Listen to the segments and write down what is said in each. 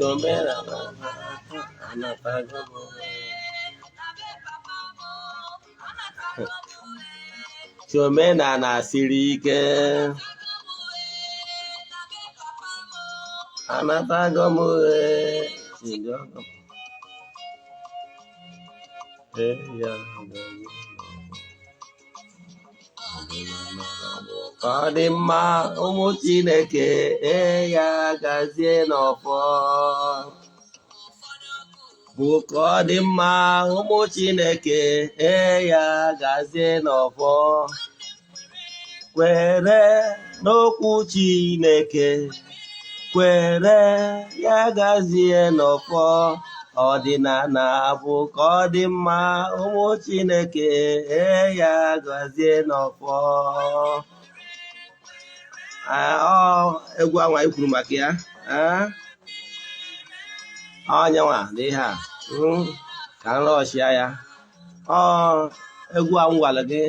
Omenala anatago m. Si omenala siri ike, anatago m. Ee, ya ka ọ dị mma, ụmụ Chineke, ee, ya gazie n'ọfọ bụ ka ọ dị mma, ụmụ Chineke, ee, ya gazie n'ọfọ. Kwere n'okwu Chineke, kwere, ya gazie n'ọfọ. Ọdịnala bụ ka ọ dị mma, ụmụ Chineke, ee, ya gazie n'ọfọ. Ọ egwu ahụ anyị kwuru maka ya, onyenwa dị ihe a, ka m rọchịa ya. Ọ egwu a m gwara gị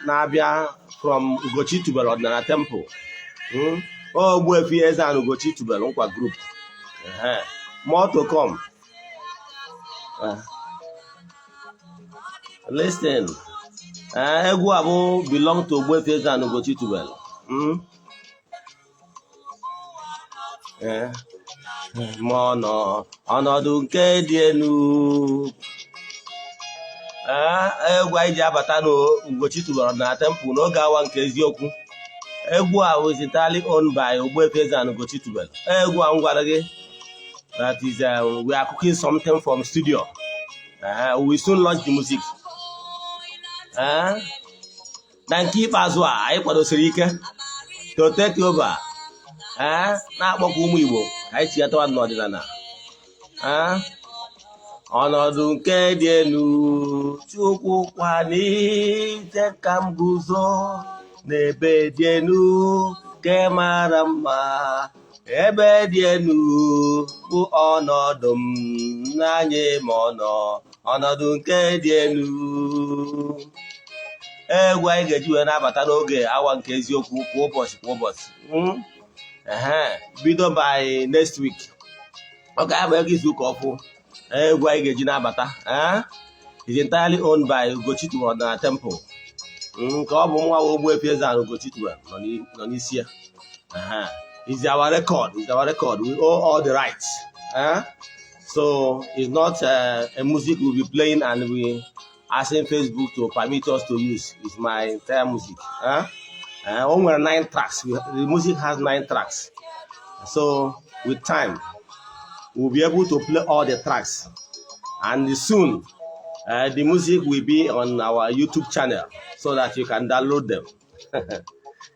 na-abịa from Ugochi Tubelu Ọdịnala Temple. Ogbuefi Eze-Ana Ugochi Tubelu Nkwa Group. More to come. Listen, egwu a bụ belong to Ogbuefi Eze-Ana Ugochi Tubelu. Ma ọ nọ ọnọdụ nke dị elu. Egwu anyị ji abata n'Ugochi Tubelu Ọdịnala Temple n'oge awa nke eziokwu. Egwu a was entirely owned by Ogbuefi Eze-Ana Ugochi Tubelu. Egwu a m gwara gị that is, we are cooking something from studio. We soon launch the music. Na nke ikpeazụ a, anyị kwadosiri ike to take over, na-akpọkwa ụmụ Igbo ka anyị chighatawa n'ọdịnala. Ọnọdụ nke dị elu, Chukwu kwalite ka m guzo n'ebe dị elu nke mara mma. Ebe dị elu bụ ọnọdụ m n'anya ma ọ nọ ọnọdụ nke dị elu. Egwu anyị ga-eji wee na-abata n'oge awa nke eziokwu kwa ụbọchị kwa ụbọchị. Ehe, bido by next week, ọ ga-abụ ego izu ụka ọfụ. Egwu anyị ga-eji na-abata is entirely owned by Ugochi Tubelu Ọdịnala Temple, nke ọ bụ nwa Ogbuefi Eze-Ana Ugochi Tubelu nọ n'isi ya. Is our record, is our record. We own all the rights. So it's not a music we'll be playing and we asking Facebook to permit us to use. It's my entire music. O nwere nine tracks. The music has nine tracks. So with time, we'll be able to play all the tracks, and soon the music will be on our YouTube channel so that you can download them.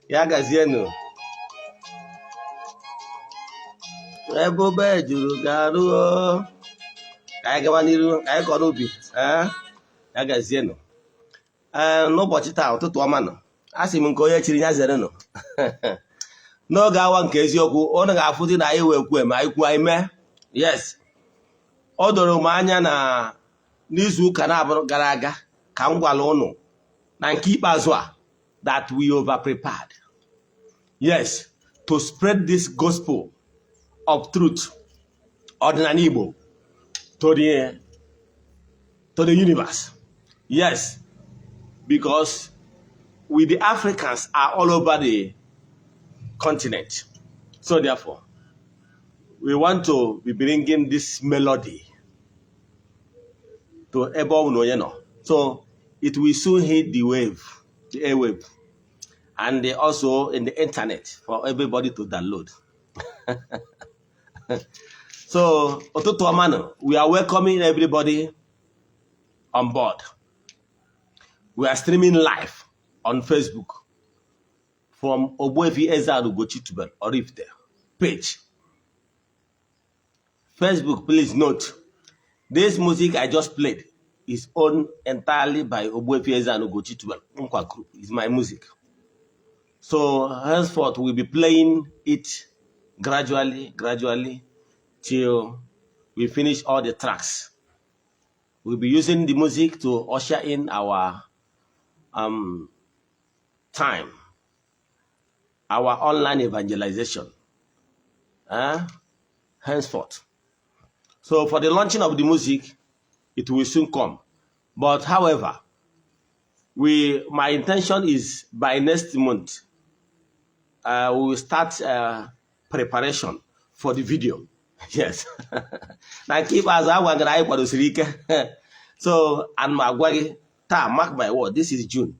Ya gazienụ. Ebube juru garuo, ka anyị gaba n'iru, ka anyị kọrọ ubi. Ya gazienụ. Ee, n'ụbọchị taa, ụtụtụ ọma nọ. A sị m nke onye chiri ya zere nụ. N'oge awa nke eziokwu, ụnụ ga-afụzi na anyị wee kwuo ma anyị kwuo, anyị mee. Yes, o doro m anya na n'izu ụka na-abụ gara aga ka m gwara ụnụ na nke ikpeazụ a that we over prepared, yes, to spread this gospel of truth, ọdịnala Igbo, to the universe. Yes, because we the Africans are all over the continent. So therefore, we want to be bringing this melody to ebe ọ bụla onye nọ. So it will soon hit the wave, the airwave, and also in the internet for everybody to download. So ụtụtụ ọma nụ. We are welcoming everybody on board. We are streaming live on Facebook from Ogbuefi Eze-Ana Ugochi Tubelu Oraifite page. Facebook, please note, this music I just played is owned entirely by Ogbuefi Eze-Ana Ugochi Tubelu Nkwa Group. It's my music. So henceforth, we'll be playing it gradually, gradually, till we finish all the tracks. We'll be using the music to usher in our time, our online evangelization henceforth. So for the launching of the music, it will soon come. But however, we my intention is by next month, we will start preparation for the video. Yes. Na nke ikpeazụ agwa gara anyị kwadosiri ike. So and m agwa gị taa, mark my word, this is June.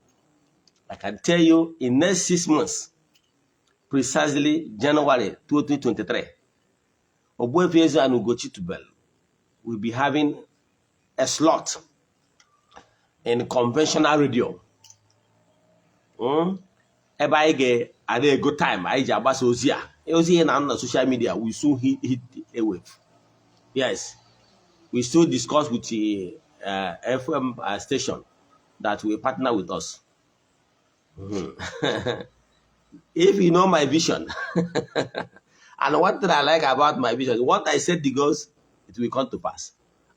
I can tell you in next 6 months, precisely January 2023, Ogbuefi Eze-Ana Ugochi Tubelu will be having a slot in conventional radio. Ebe anyị ga-ada ego time anyị ji agbasa ozi a, ozi ihe na na social media will soon hit the airwave. Yes, we still discuss with the FM station that will partner with us. If you know my vision, and one thing I like about my vision, what I said the goals, it will come to pass.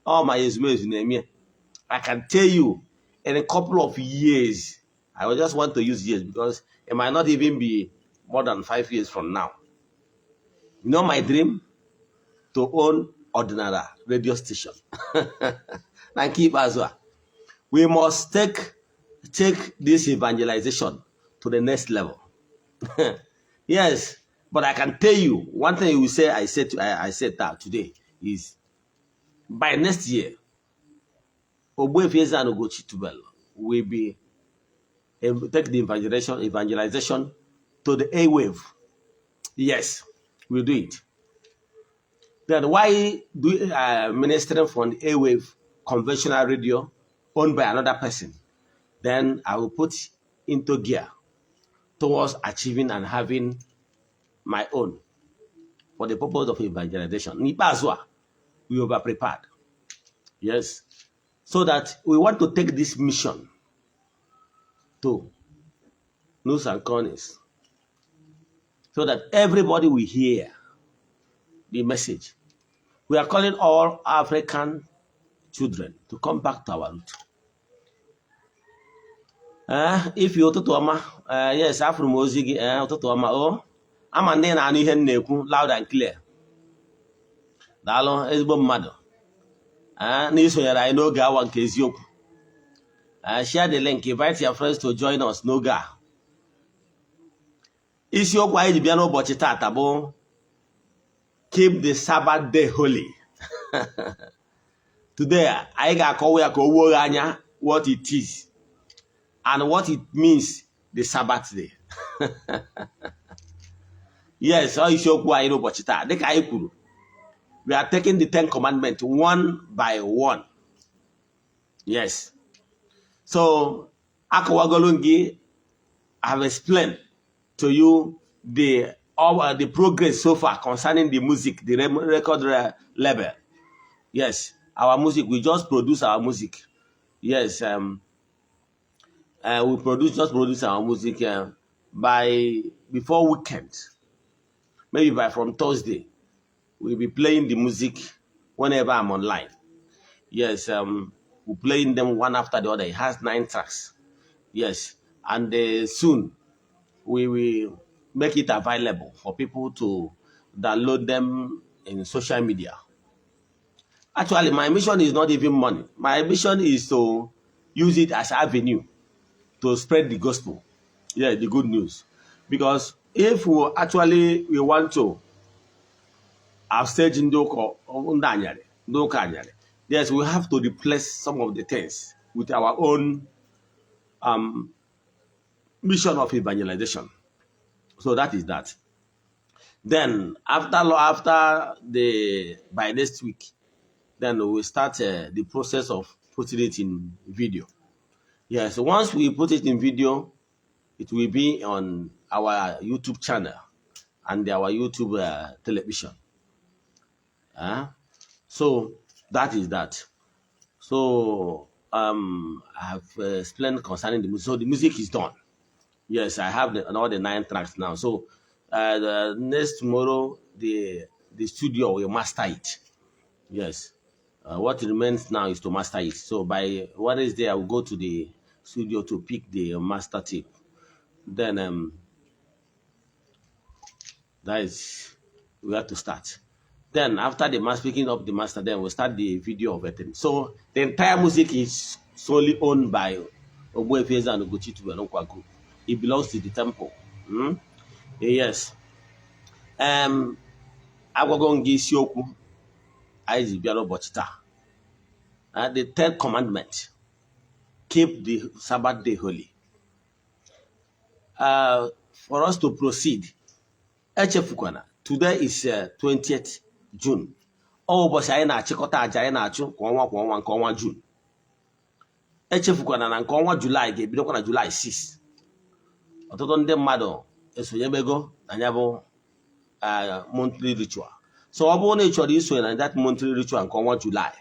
All my ezumezu na-eme. I can tell you in a couple of years, I will just want to use years because it might not even be more than 5 years from now. You know my dream? To own ordinary radio station. Na nke ikpeazụ a, we must take this evangelization to the next level. Yes, but I can tell you one thing you will say I said that today is by next year, Ogbuefi Eze-Ana Ugochi Tubelu will be take the evangelization to the airwave. Yes, we'll do it. Then why do ministering from the airwave conventional radio owned by another person? Then I will put into gear towards achieving and having my own for the purpose of evangelization. N'ikpeazụ a, we over prepared. Yes. So that we want to take this mission to nooks and corners so that everybody will hear the message. We are calling all African children to come back to our root. If you ụtụtụ ọma, yes, afụrụ m ozi gị, ụtụtụ ọma o ama ndị na-anụ ihe m na-ekwu loud and clear. Daalụ ezigbo mmadụ na isonyere anyị n'oge awa nke eziokwu. Share the link, invite your friends to join us n'oge a. Isiokwu anyị ji bịa n'ụbọchị tata bụ "Keep the Sabbath day holy." Today anyị ga-akọwa ya ka o wuo gị anya what it is and what it means, the Sabbath day. Yes, ọ isiokwu anyị n'ụbọchị taa. Dịka anyị kwuru, we are taking the Ten Commandments one by one. Yes, so akọwagolu gị, I have explained to you the progress so far concerning the music, the record label. Yes, our music, we just produce our music. Yes, we produce just produce our music by before weekend, maybe by from Thursday, we'll be playing the music whenever I'm online. Yes, we're playing them one after the other. It has nine tracks. Yes, and soon we will make it available for people to download them in social media. Actually, my mission is not even money. My mission is to use it as avenue to spread the gospel. Yeah, the good news. Because if we actually we want to upstage ndị ụka ndị anyarị, ndị ụka anyarị, yes, we have to replace some of the things with our own mission of evangelization. So that is that. Then after the by next week, then we start the process of putting it in video. Yes, once we put it in video, it will be on our YouTube channel and our YouTube television. So that is that. So I have explained concerning the music. So the music is done. Yes, I have all the nine tracks now. So the next tomorrow, the studio will master it. Yes. What remains now is to master it. So by Wednesday, I will go to the studio to pick the master tape. Then That is where to start. Then after the master, picking up the master, then we start the video of it. So the entire music is solely owned by Ogbuefi Eze-Ana Ugochi Tubelu Nkwa Group. It belongs to the temple. Yes. Agwago m gị isiokwu anyị ji bịa n'ụbọchị taa. The third commandment: keep the Sabbath day holy. For us to proceed, echefukwana, today is 20th June. Ọ ụbọchị anyị na-achịkọta aja anyị na-achụ kwa ọnwa kwa ọnwa nke ọnwa June. Echefukwana na nke ọnwa July ga-ebidokwa na July 6. Ọtụtụ ndị mmadụ esonyebego na ya bụ monthly ritual. So ọ bụrụ na ị chọrọ isonye na that monthly ritual nke ọnwa July,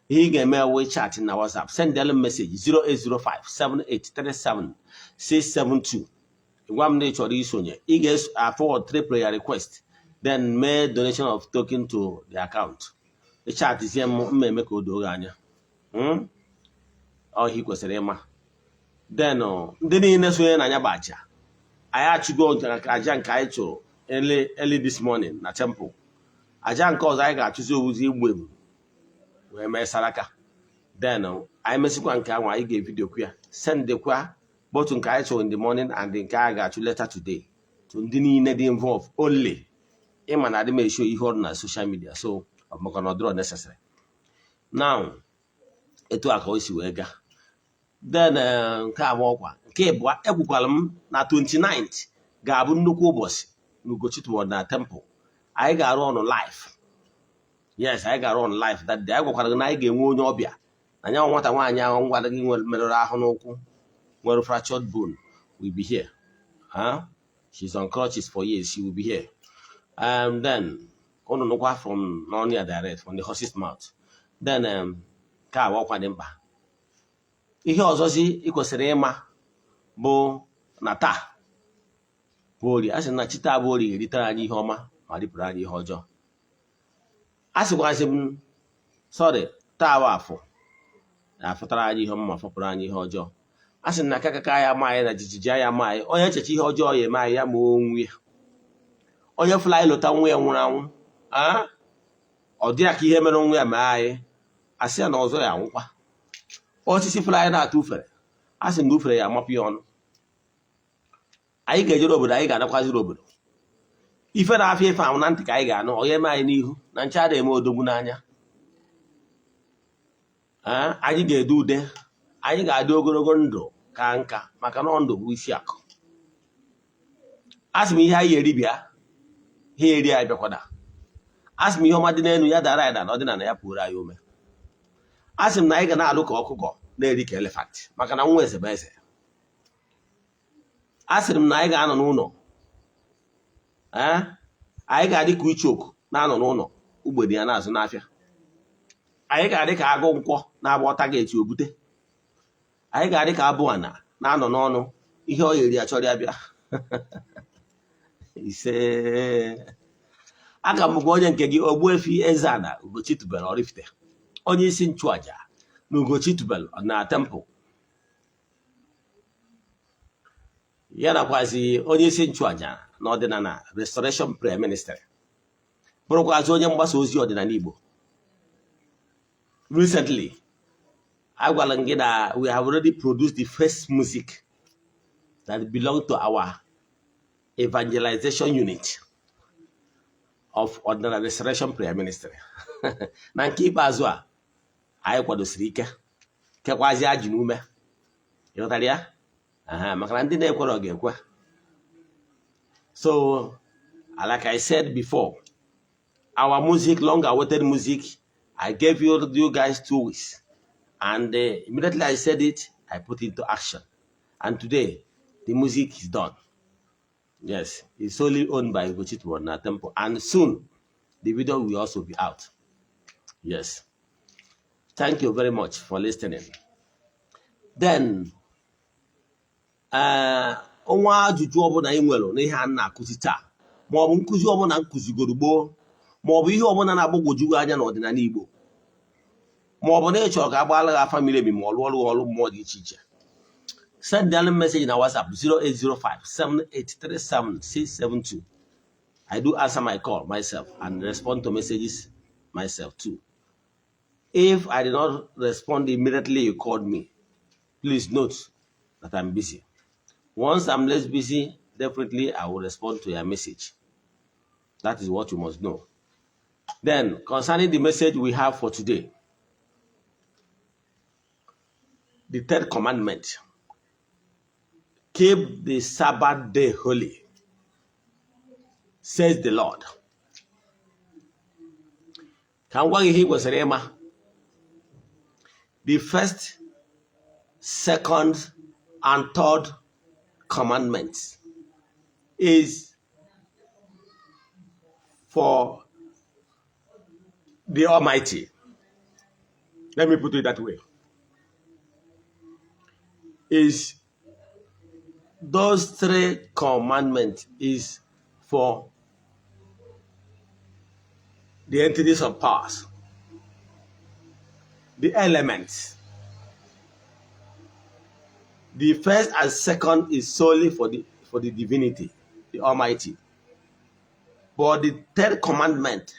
ihe ị ga-eme wee chat na WhatsApp, send them message 0805 7837 672. Gwa m na ị chọrọ isonye. Ị ga-forward three prayer request, then mee donation of token to the account. Chatzie m, mma eme ka o doo gị anya. Ọ ihe ị kwesịrị ịma. Then ndị niile sonye na ya bụ aja anyị achụgo, nke aja nke anyị chụrụ early early this morning na temple, aja nke ọzọ anyị ga-achụzi owuzi igbu ebu wee mee saraka. Then anyị mesịkwa nke ahụ, anyị ga-evidokwa ya, sendekwa both nke anyị chụrụ in the morning and nke a ga-achụ later today to ndị niile dị involved only. Ịma na adị m esho ihe ọrụ na social media, so ọ maka na ọ dịrọ necessary now. Etu a ka o si wee gaa. Then nke abụọ kwa, nke ịbụọ, ekwukwara m na 29th ga-abụ nnukwu ụbọchị n'Ugochi na temple. Anyị ga-arụ ọnụ live. Yes, anyị ga-arụ on live that day. Anyị gwakwara gị na anyị ga-enwe onye ọbịa na nya nwata nwaanyị ahụ ngwara gị merụrụ ahụ n'ụkwụ, nwere fractured bone, will be here. Huh? She's on crutches for years. She will be here. Then unu nụkwa from n'ọnụ ya, direct from the horse's mouth. Then nke a ọkwa dị mkpa. Ihe ọzọzi ị kwesịrị ịma bụ na taa bụ Orie. A sị na chi taa bụ Orie eritere anyị ihe ọma ma ripụrụ anyị ihe ọjọọ. A sịkwasị m, sorry, taa bụ Afọ, na-afụtara anyị ihe ọma ma fọpụrụ anyị ihe ọjọọ. A sị na akakaka ya ama anyị na jijiji ya ama anyị. Onye echeche ihe ọjọọ ya eme anyị, ya ma onwe ya. Onye fụla anyị lụta nwa ya nwụrụ anwụ, ọ dị ya ka ihe mere nwa ya mee anyị. Asị ya na ọzọ ya anwụkwa. Osisi fụla anyị na-atụ ufere, a sị na ufere ya amapụ ya ọnụ. Anyị ga-ejere obodo, anyị ga-anakwaziri obodo. Ife na-afịa ife ahụ na ntị ka anyị ga-anụ ọ eme anyị n'ihu na nche a na-eme odogwu n'anya. Anyị ga-ede ude, anyị ga-adị ogologo ndụ ka nka, maka na ndụ bụ isi akụ. A sị m, ihe anyị eri bịa, ihe eri anyị bịakwada. A sị m, ihe ọma dị n'elu ya dara anyị na ọdịnala ya pụrụ anyị ome. A sị m na anyị ga na-alụ ka ọkụkọ, na-eri ka elephant, maka na nwa eze bụ eze. A sịrị m na anyị ga-anọ n'ụlọ. Anyị ga-adị ka ichoku na-anọ n'ụlọ, ugbede ya na-azụ n'afịa. Anyị ga-adị ka agụ nkwọ na-agba ọta ga-eti obute. Anyị ga-adị ka abụ ana na-anọ n'ọnụ ihe ọ eri achọrọ ya bịa. Ise. Aka m bụkwa onye nke gị, Ogbuefi Eze-Ana Ugochi Tubelu Oraifite, onye isi nchụaja na Ugochi Tubelu na temple, ya nakwazi onye isi nchụaja na Ọdịnala Restoration Prayer Ministry, bụrụkwazị onye mgbasa ozi ọdịnala Igbo. Recently, agwara m gị na we have already produced the first music that belong to our evangelization unit of Ọdịnala Restoration Prayer Ministry. Na nke ikpeazụ a, anyị kwadosiri ike, kekwazi ajị n'ume. Ịghọtara ya? Aha, maka na ndị na-ekwere ọ ga-ekwe. So like I said before, our music, long awaited music, I gave you guys 2 weeks, and immediately I said it, I put it into action, and today the music is done. Yes, it's solely owned by Ugochi na Temple, and soon the video will also be out. Yes, thank you very much for listening. Then ọnwa ajụjụ ọbụla ị nwere n'ihe a na-akụzi taa, maọbụ nkụzi ọbụla nkụzigoro gboo, maọbụ ihe ọbụla na-agbagwoju gị anya n'ọdịnala Igbo, maọbụ na ị chọrọ ka agbaala gị afa miri emi, ma ọ lụọ ọrụ ọrụ mmụọ dị iche iche, send them message na WhatsApp 0805 7837 672. I do answer my call myself and respond to messages myself too. If I did not respond immediately you called me, please note that I'm busy. Once I'm less busy, definitely I will respond to your message. That is what you must know. Then, concerning the message we have for today, the third commandment: keep the Sabbath day holy, says the Lord. Ka m gwa gị ihe ị kwesịrị ịma. The first, second, and third commandments is for the Almighty. Let me put it that way. Is those three commandments is for the entities of powers, the elements. The first and second is solely for the divinity, the Almighty. But the third commandment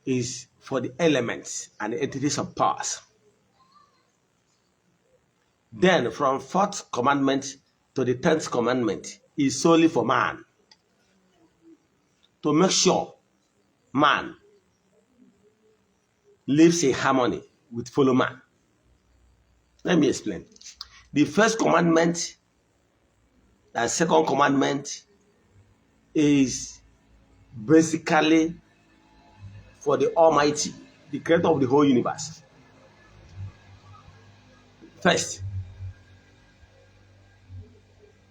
is for the elements and the entities of powers. Then from fourth commandment to the 10th commandment is solely for man. To make sure man lives in harmony with fellow man. Let me explain. The first commandment, the second commandment is basically for the Almighty, the creator of the whole universe. First,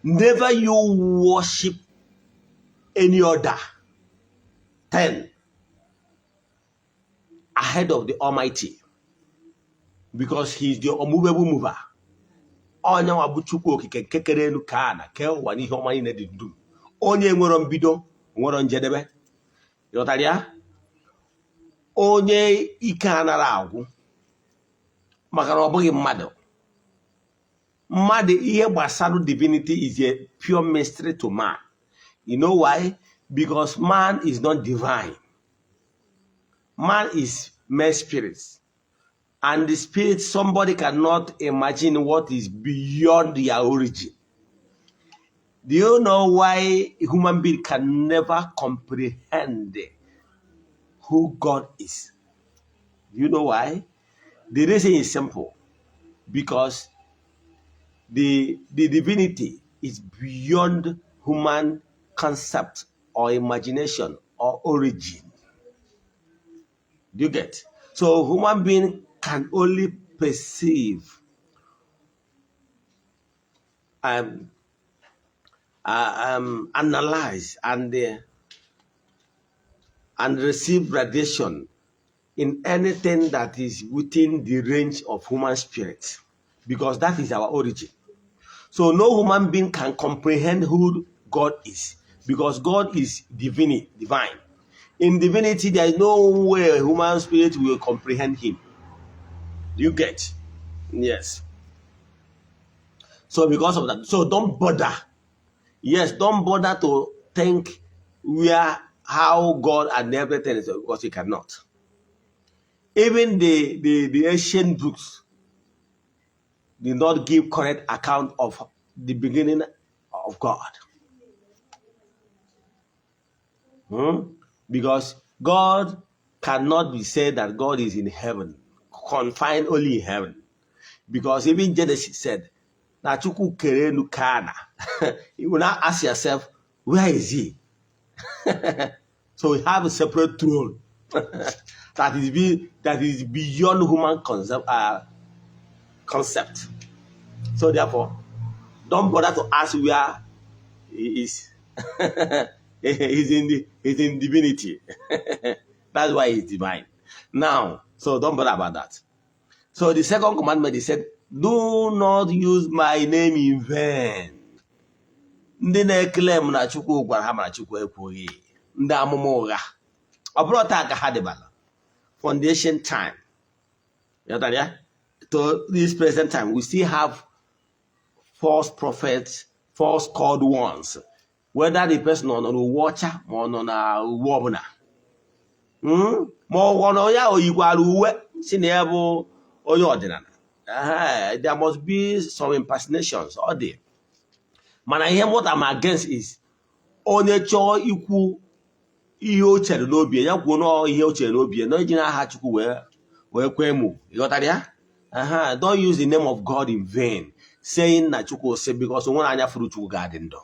never you worship any other thing ahead of the Almighty, because He is the unmovable mover. Onye nwa bụ Chukwu Okike nke kere elu ka a na kee ụwa n'ihe ọma niile dị ndụ. Onye nwere mbido, nwere njedebe. Ghọtara ya? Onye ike anara agwụ maka na ọ bụghị mmadụ. Mmadụ, ihe gbasara divinity is a pure mystery to man. You know why? Because man is not divine. Man is mere spirit, and the spirit, somebody cannot imagine what is beyond their origin. Do you know why a human being can never comprehend who God is? Do you know why? The reason is simple: because the divinity is beyond human concept or imagination or origin. Do you get? So human being can only perceive, analyze, and receive radiation in anything that is within the range of human spirit, because that is our origin. So no human being can comprehend who God is, because God is divine. In divinity, there is no way a human spirit will comprehend Him. Do you get? Yes. So because of that, so don't bother. Yes, don't bother to think where, how God and everything is, because you cannot. Even the ancient books did not give correct account of the beginning of God. Because God cannot be said that God is in heaven, confined only in heaven. Because even Genesis said, na Chukwu kere elu kee ana. You will now ask yourself, where is He? So we have a separate throne that is beyond human concept. So therefore, don't bother to ask where He is. He's in divinity. That's why He's divine. Now, so don't bother about that. So the second commandment, he said, "Do not use my name in vain." Ndị na-ekele m na Chukwu gwara ha, mana Chukwu ekwughị. Ndị amụma ụgha. Ọ bụrụ taa ka ha dịbala. Foundation time. Ghọtara ya? To this present time, we still have false prophets, false called ones. Whether the person ọ nọ n'uwe ọcha ma ọ nọ na uwe ọbụla, ma ọ nọ ya o yikwara uwe si na ya bụ onye ọdịnala. There must be some impersonations ọ dị. Mana ihe what I'm against is onye chọọ ikwu ihe o chere n'obi ya, kwuo nọọ ihe o chere n'obi ya na iji n'aha Chukwu wee kwee mụ. Ịghọtara ya? Aha, don't use the name of God in vain, saying na Chukwu sị, because onwere anya furu Chukwu ga-adị ndụ.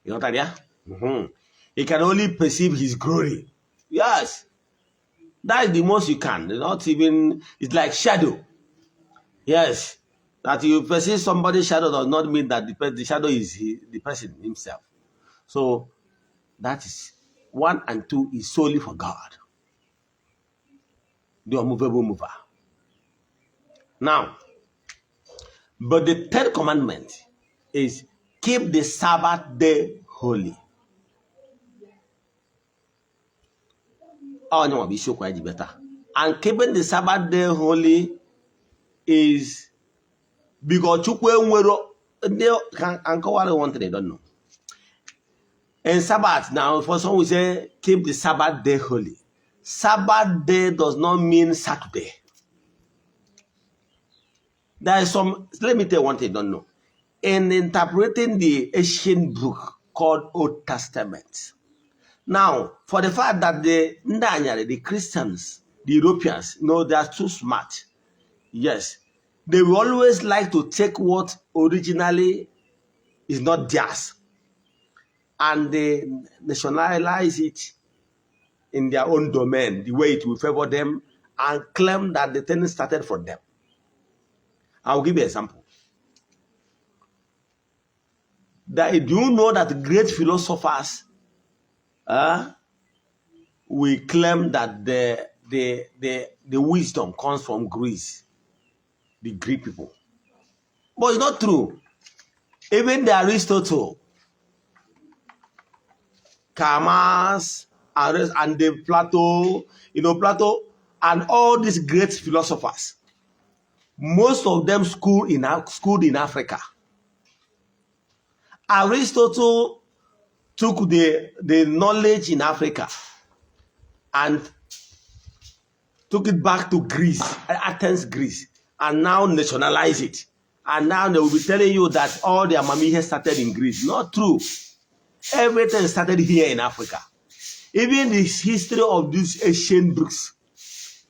Ịghọtara ya? You can only perceive his glory. Yes, that is the most you can. Not even, it's like shadow. Yes, that you perceive somebody's shadow does not mean that the shadow is the person himself. So that is one, and two is solely for God, the unmovable mover. Now, but the third commandment is keep the Sabbath day holy. Onye nwa bụ isiokwu anyị ji bịa taa. And keeping the Sabbath day holy is because Chukwu enwero ndị ka nkọwara one thing they don't know. In Sabbath, now for some we say keep the Sabbath day holy. Sabbath day does not mean Saturday. There is some, let me tell you one thing you don't know. In interpreting the ancient book called Old Testament, now, for the fact that the ndị anyarị, the Christians, the Europeans, no, they are too smart. Yes, they will always like to take what originally is not theirs and they nationalize it in their own domain, the way it will favor them, and claim that the thing started from them. I'll give you an example. That, do you know that great philosophers we claim that the wisdom comes from Greece, the Greek people? But it's not true. Even the Aristotle, Camus, and the Plato, Plato, and all these great philosophers, most of them schooled in Africa. Aristotle took the knowledge in Africa and took it back to Greece, Athens, Greece, and now nationalize it. And now they will be telling you that all the amamihe started in Greece. Not true. Everything started here in Africa. Even the history of these ancient books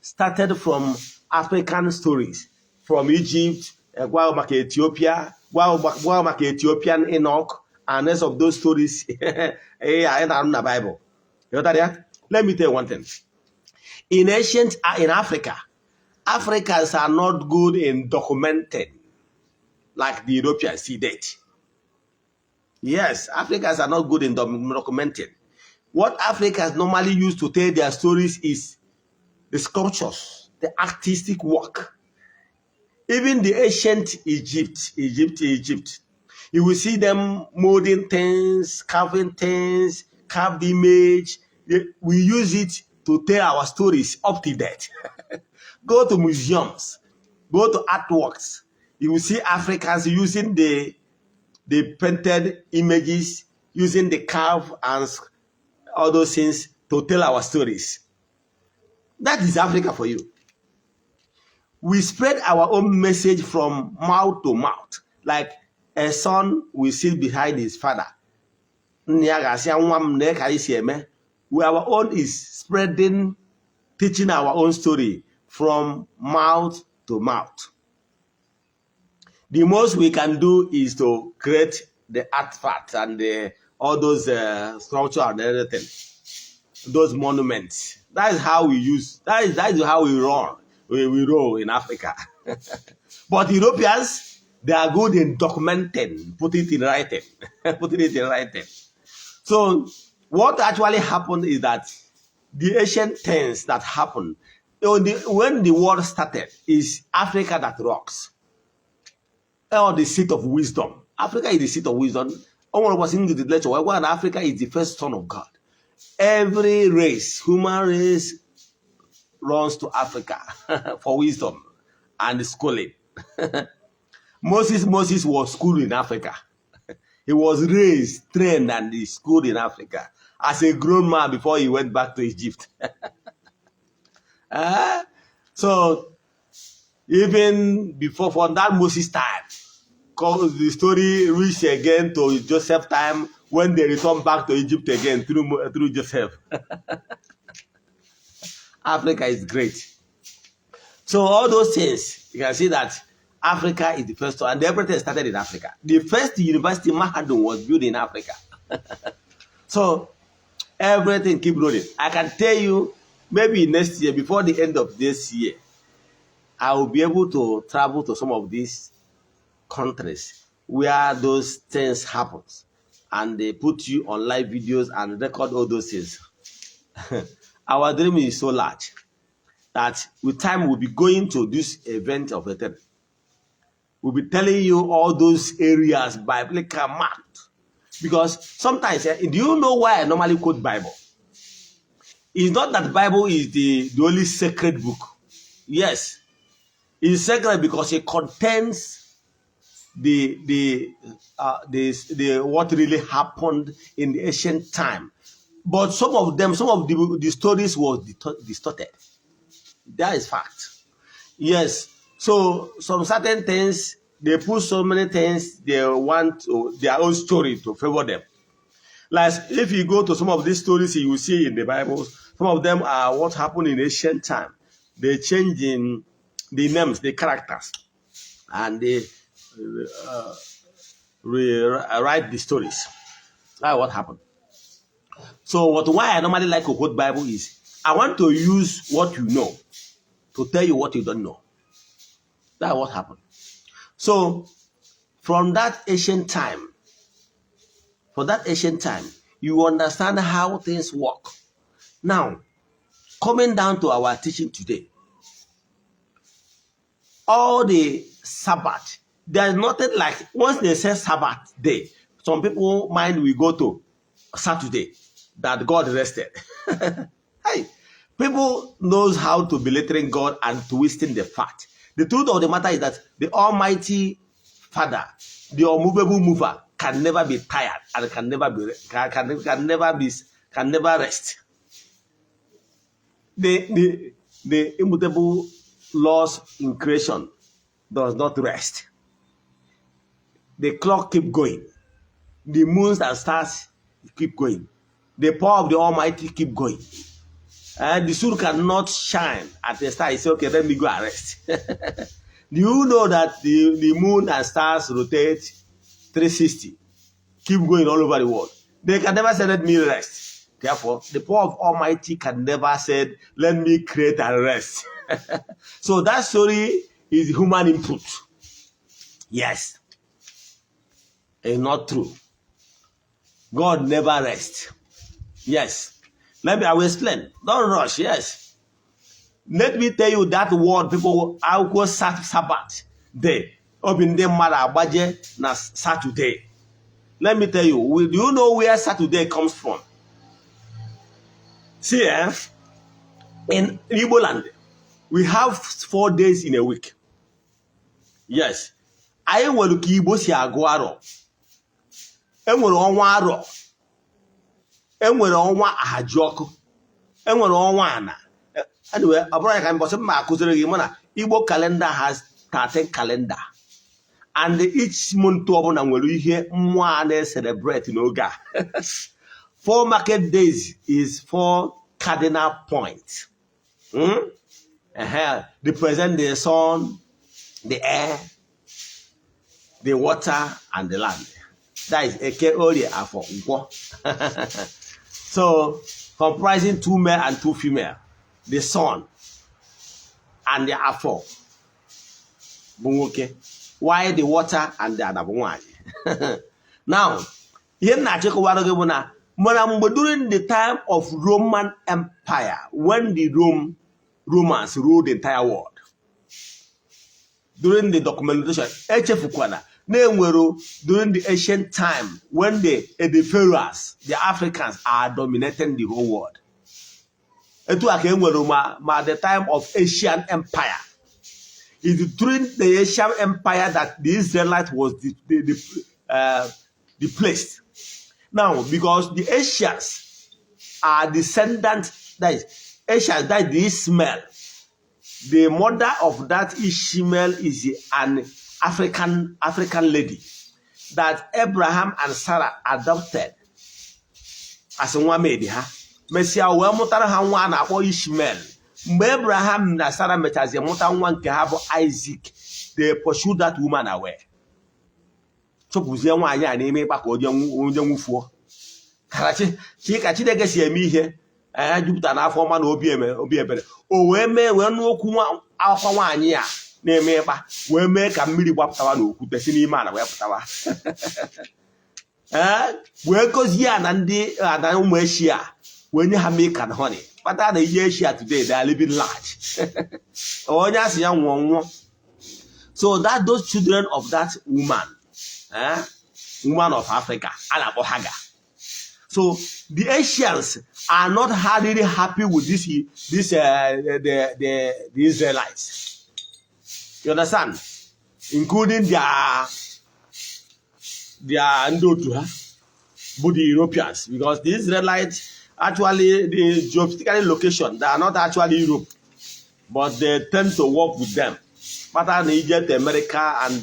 started from African stories, from Egypt, gwa maka Ethiopia, gwa maka Ethiopian Enoch, and rest of those stories anyị na-arụ na Bible. Ịghọtara ya? Let me tell you one thing. In Africa, Africans are not good in documenting like the Europeans see that. Yes, Africans are not good in documenting. What Africans normally use to tell their stories is the sculptures, the artistic work. Even the ancient Egypt, you will see them molding things, carving things, carved image. We use it to tell our stories up to date. Go to museums, go to artworks. You will see Africans using the painted images, using the carve and all those things to tell our stories. That is Africa for you. We spread our own message from mouth to mouth. Like a son will sit behind his father. Nna ya ga-asị ya, "Nwa m, na ka anyị si eme." We, our own is spreading, teaching our own story from mouth to mouth. The most we can do is to create the artifacts and all those sculpture and everything, those monuments. That is how we use. That is how we run. We roll in Africa. But Europeans, they are good in documenting, put it in writing, putting it in writing. So what actually happened is that the ancient things that happened when the world started is Africa that rocks, or the seat of wisdom. Africa is the seat of wisdom. O nwere ụbọchị m gidere lecture wee gwa na Africa is the first son of God. Every race, human race, runs to Africa for wisdom and schooling. Moses was schooled in Africa. He was raised, trained, and schooled in Africa as a grown man before he went back to Egypt. Eh? So even before, from that Moses time, the story reached again to Joseph time when they returned back to Egypt again through Joseph. Africa is great. So all those things, you can see that Africa is the first one, and everything started in Africa. The first university, Mahadum, was built in Africa. So everything keep rolling. I can tell you, maybe next year, before the end of this year, I will be able to travel to some of these countries where those things happens, and they put you on live videos and record all those things. Our dream is so large that with time we'll be going to this event of a thing. We'll be telling you all those areas biblical marked. Because sometimes, do you know why I normally quote Bible? It's not that Bible is the only sacred book. Yes, it's sacred because it contains the what really happened in the ancient time. But some of them, some of the stories was distorted. That is fact. Yes. So some certain things, they put so many things they want to, their own story to favor them. Like if you go to some of these stories you will see in the Bible, some of them are what happened in ancient time. They change in the names, the characters, and they rewrite the stories. That's what happened. So what why I normally like to quote Bible is I want to use what you know to tell you what you don't know. That's what happened. So from that ancient time, for that ancient time, you understand how things work. Now, coming down to our teaching today, all the Sabbath, there's nothing like once they say Sabbath day, some people mind we go to Saturday that God rested. Hey, people knows how to belittling God and twisting the fact. The truth of the matter is that the Almighty Father, the unmovable mover, can never be tired and can never rest. The immutable laws in creation does not rest. The clock keep going. The moons and stars keep going. The power of the Almighty keep going. And the sun cannot shine at the star. You say, "Okay, let me go and rest." Do you know that the moon and stars rotate 360, keep going all over the world? They can never say, "Let me rest." Therefore, the power of Almighty can never say, "Let me create and rest." So that story is human input. Yes. It's not true. God never rests. Yes. I will explain. Don't rush. Yes. Let me tell you that word people akwụkwọ Sabbath day. Obi ndị mmadụ agbaje na Saturday. Let me tell you, do you know where Saturday comes from? See, eh? In Igbo land, we have 4 days in a week. Yes. Anyị nwere ka Igbo si agụ arọ. Enwere ọnwa arọ. Enwere ọnwa ahajiọkụ. Enwere ọnwa ana. Anyway, ọ bụrụ ya ka mbọsị mma akụziri gị mụ na Igbo calendar has 13 calendar. And each month ọbụla nwere ihe mmụọ a na-celebrate n'oge a. Four market days is four cardinal points. Represent the sun, the air, the water, and the land. That is Eke, Orie, Afọ, Nkwọ. So, comprising two male and two female. The sun and the Afọ bụ nwoke, while the water and the ana bụ nwanyị. Now, ihe m na-achịkọwara gị bụ na mana mgbe during the time of Roman Empire, when the Romans ruled the entire world, during the documentation, echefukwana na-enwero during the ancient time when the pharaohs, the Africans are dominating the whole world. Etu a ka enwere ma the time of Asian Empire. It is during the Asian Empire that the Israelite was the The place now, because the Asians are descendants, that is Asians, that is the Ishmael. The mother of that Ishmael is an African lady that Abraham and Sarah adopted as nwa maid ha. Mesịa wee mụtara ha nwa a na-akpọ Ishmael. Mgbe Abraham na Sarah mechazie mụta nwa nke ha bụ Isaac, they pursued that woman away, chụpụzie nwaanyị a n'ime ịkpa ka onye nwụfuo karachi chi ka Chineke si eme ihe ee jupụtara n'afọ ọma na obi eme obi ebere. O wee mee wee nụ okwu akwa nwaanyị a na-eme ịkpa, wee mee ka mmiri gbapụtawa n'okwute si n'ime ala wee pụtawa, ee wee gozie ya na ndị na ụmụ Eshia, wee nye ha milk and honey, kpata na ihe Eshia today, they are living large. Onye a sị ya nwụọ nwụọ. So that those children of that woman, woman of Africa a na-akpọ Hagar. So the Asians are not really happy with this the Israelites, you understand, including their ndị otu ha bụ the Europeans, because the Israelites actually, the geopolitical location, they are not actually Europe, but they tend to work with them. Kpata na ije to America and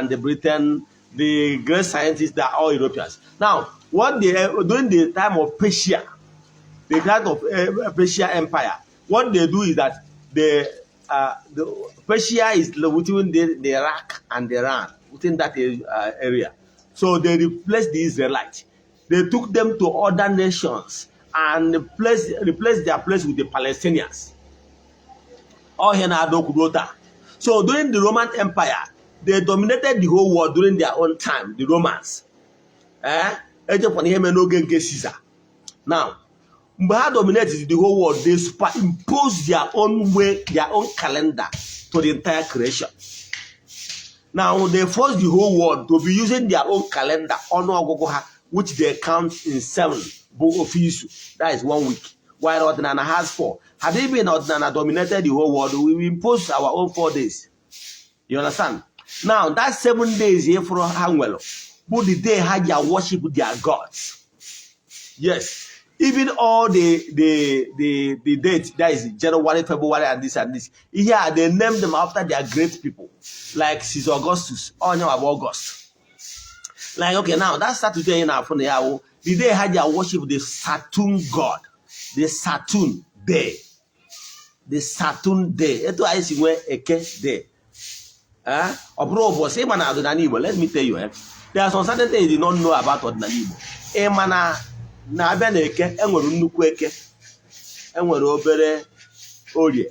the Britain, the great scientists, they are all Europeans. Now, what they during the time of Persia, the time of Persia Empire, what they do is that the Persia is between the Iraq and the Iran, within that area. So they replaced the Israelites. They took them to other nations and replaced their place with the Palestinians. Ọhịa na-ada okwu ruo taa. So during the Roman Empire, they dominated the whole world during their own time, the Romans. Ejekwana ihe mere n'oge nke Caesar. Now, mgbe ha dominated the whole world, they superimposed their own way, their own calendar to the entire creation. Now, they forced the whole world to be using their own calendar, ọnụọgụgụ ha, which they count in seven, bụ ofu izu, that is one week, while ọdịnala has four. Had it been ọdịnala dominated the whole world, we will impose our own 4 days. You understand? Now, that 7 days ịfụrụ ha nwere bụ the day ha ji worship their gods. Yes, even all the date, that is January, February and this and this here, they named them after their great people, like Caesar Augustus, onye bụ August. Like, okay, now that Saturday na-afụ na ya wụ the day ha ji worship the Saturn god, the Saturn day, the Saturn day. Etu anyị si nwee Eke day. Eh? Ọ bụrụ ụbọchị ịma na ọdịnala Igbo, let me tell you, there are some certain things you did not know about ọdịnala Igbo. Ịma na na-abịa na Eke, enwere nnukwu Eke, enwere obere Orie,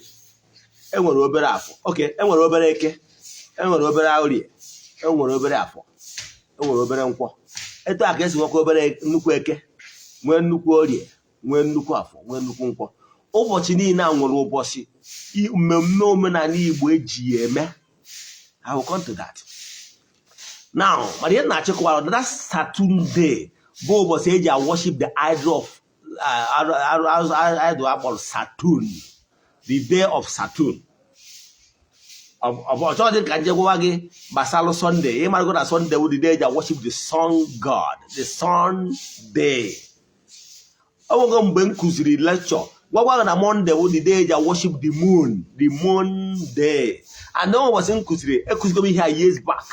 enwere obere Afọ. Okay, enwere obere Eke, enwere obere Orie, enwere obere Afọ, enwere obere Nkwọ. Etu a ka esi nwekwa obere nnukwu Eke, nwee nnukwu Orie, nwee nnukwu Afọ, nwee nnukwu Nkwọ. Ụbọchị niile a nwere ụbọchị mmemme omenala Igbo eji ya eme. I will come to that. Now, mana ihe na-achịkọwara, that Saturn day bụ ụbọchị eji worship the idol of idol akpọrọ Saturn, the day of Saturn. Ọ chọghị ka nje gwa gị gbasalụ Sunday. Ịmarago na Sunday bụ the day eji worship the sun god, the sun day. O nwego mgbe m kụziri lecture gwagwa gị na Monday bụ the day eji worship the moon, the moon day. And then ụbọchị m kụziri, ekụzigo m ihe a years back.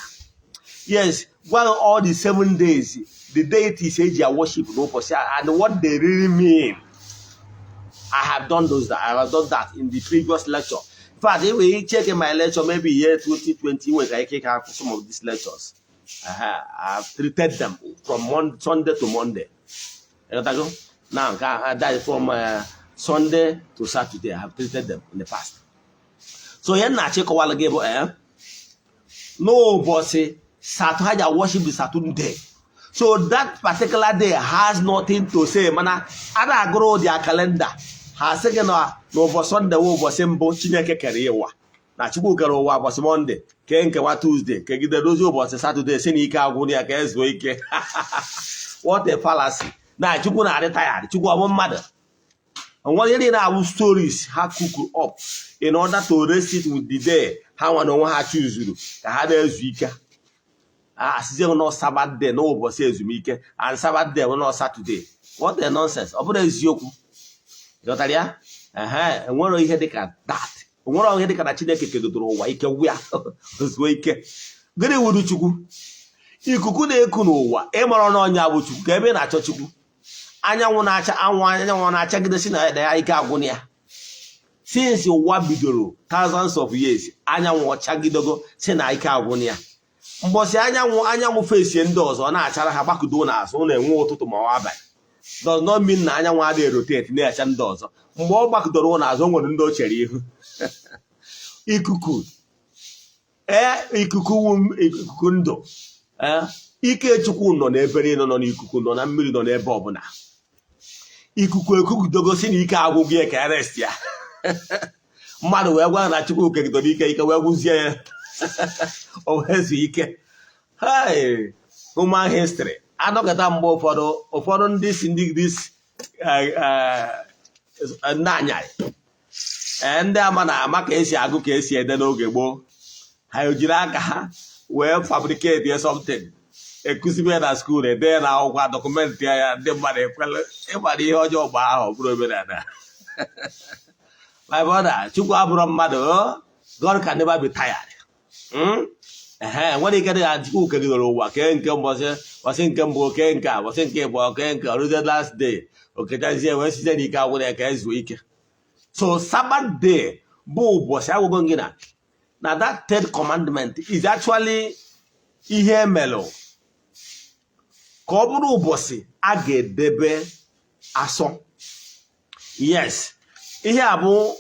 Yes, gwa gị all the 7 days, the deities eji worship n'ụbọchị a and what they really mean. I have done that in the previous lecture. In fact, if we check in my lecture, maybe year 2020, we can take some of these lectures. I've treated them from Sunday to Monday. You got go? Now, that is from Sunday to Saturday. I have treated them in the past. So, here na achịkọwala gị bụ n'ụbọchị Saturn, ha ji worship the Saturn day. So that particular day has nothing to say. Mana a na-agụrụ their calendar, ha sị gị na n'ụbọchị Sunday wụ ụbọchị mbụ Chineke kere ụwa, na Chukwu kere ụwa ụbọchị Monday, kee nkewa Tuesday, kegide dozie ụbọchị Saturday, si na ike agwụ ya ka ezuo ike. What a fallacy! Na Chukwu na-adị tired? Chukwu ọ bụ mmadụ? Onwere ihe niile awụ stories ha cook up in order to rest it with the day ha nwa na onwe ha chuzuru ka ha na-ezu ike. Asịzie nọ Sabbath day n'ụbọchị ezumike, and Sabbath day bụ nọ Saturday. What a nonsense! Ọ bụrụ eziokwu, ghọtara ya? Ehe, enwere ihe dịka that, enwere ihe dịka na Chineke kegodoro ụwa ike gwụ ya ozuo ike. Gịnị wuru Chukwu? Ikuku na-eku n'ụwa, ịmara n'ọnya bụ Chukwu. Ka ebe ị na-achọ Chukwu, anyanwụ na-acha, anwụ, anyanwụ na-achagidesi na ya ike agwụna ya. Since ụwa bidoro, thousands of years, anyanwụ ọchagidego si na ike agwụna ya. Mbọsị anyanwụ fesie ndị ọzọ, ọ na-achara ha gbakụdo n'azụ, ọ na-enwe ụtụtụ ma ọ abalị, does not mean na anyanwụ adịghị rotate na-acha ndị ọzọ. Mgbe ọ gbakụdoro n'azụ, o nwere ndị o chere ihu. Ikuku, ee, ikuku wu ikuku ndụ. Ee, ike Chukwu nọ n'ebe niile, nọ n'ikuku, nọ na mmiri, nọ n'ebe ọbụla. Ikuku ekukudogo si na ike agwụgwụ ya ka rest ya. Mmadụ wee gwa na Chukwu kegidoro ike, ike wee gwụzie ya, o wee zuo ike. Hey, human history anọkọta. Mgbe ụfọdụ ndị si ndị this ndị anyarị, ee, ndị ama na ama ka esi agụ, ka esi ede n'oge gboo, ha ejiri aka ha wee fabricate something, ekuzibe na school, ede na akwụkwọ, document ya, ndị mmadụ ekwele. Ịgbara ihe ọjọọ mgbe ahụ, ọ bụrụ omenala. My brother, Chukwu abụrụ mmadụ. Oh? God can never be tired. Ehe, nwere ike dị ka Chukwu kegidere ụwa kee nke mbọsị, mbọsị nke mbụ, kee nke a, mbọsị nke ịbụọ, kee nke ọrụzie last day, okechazie wee site n'ike agwụrụ ya ka ezuo ike. So Sabbath day bụ ụbọchị agwụgo gị na that third commandment is actually ihe emelụ ka ọ bụrụ ụbọchị a ga-edebe asọ. Yes, ihe a bụ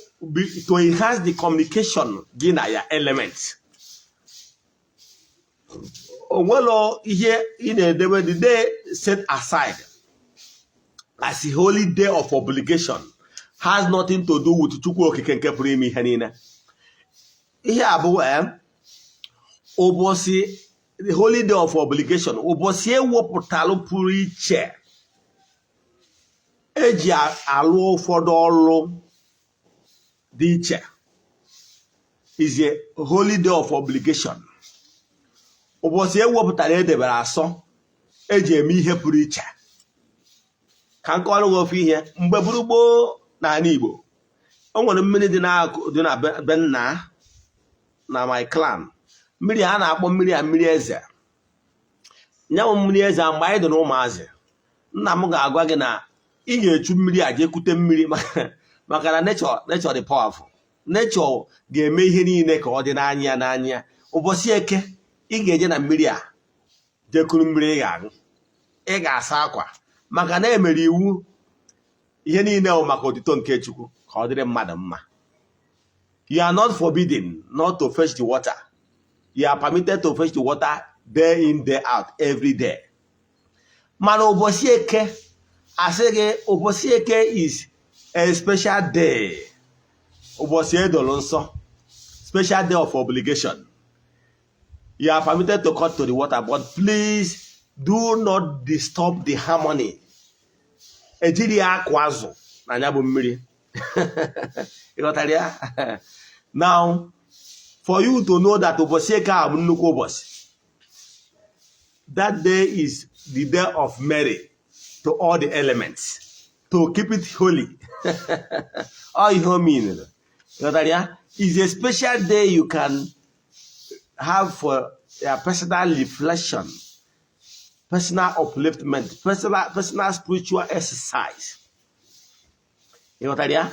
to enhance the communication gị na ya element. Onwelo ihe ị na-edebe the day set aside as a holy day of obligation has nothing to do with Chukwu Okike nke pụrụ ime ihe niile. Ihe a bụ ụbọchị, the holy day of obligation, ụbọchị ewepụtalụ pụrụ iche eji alụ ụfọdụ ọrụ dị iche, is a holy day of obligation, ụbọchị ewepụtara edebere asọ eji eme ihe pụrụ iche. Ka m kọọrọ gị ofu ihe. Mgbe buru gboo n'ala Igbo, o nwere mmiri dị n'akụ dị na be nna na my clan, mmiri a na-akpọ mmiri a mmiri eze. Nyanwụ mmiri eze a, mgbe anyị dị n'ụmụazị, nna m ga-agwa gị na ị ga-echu mmiri a jee kute mmiri, maka na nature dị powerful. Nature ga-eme ihe niile ka ọ dị n'anya ya n'anya ya. Ụbọchị Eke, ị ga-eje na mmiri a jee kuru mmiri ị ga-aṅụ, ị ga-asa akwa, maka na emere iwu ihe niile bụ maka otito nke Chukwu, ka ọ dịrị mmadụ mma. You are not forbidden not to fetch the water. You are permitted to fetch the water day in, day out, every day. Mana ụbọchị Eke, asị gị ụbọchị Eke is a special day, ụbọchị edoro nsọ, special day of obligation. You are permitted to cut to the water, but please do not disturb the harmony. Ejiri ya akụ azụ na ya bụ mmiri, ịghọtara ya? Now, for you to know that ụbọchị Eke a bụ nnukwu ụbọchị, that day is the day of Mary to all the elements, to keep it holy. All ihe o mean, ịghọtara ya, is a special day you can have for your personal reflection, personal upliftment, personal spiritual exercise. Ịghọtara ya?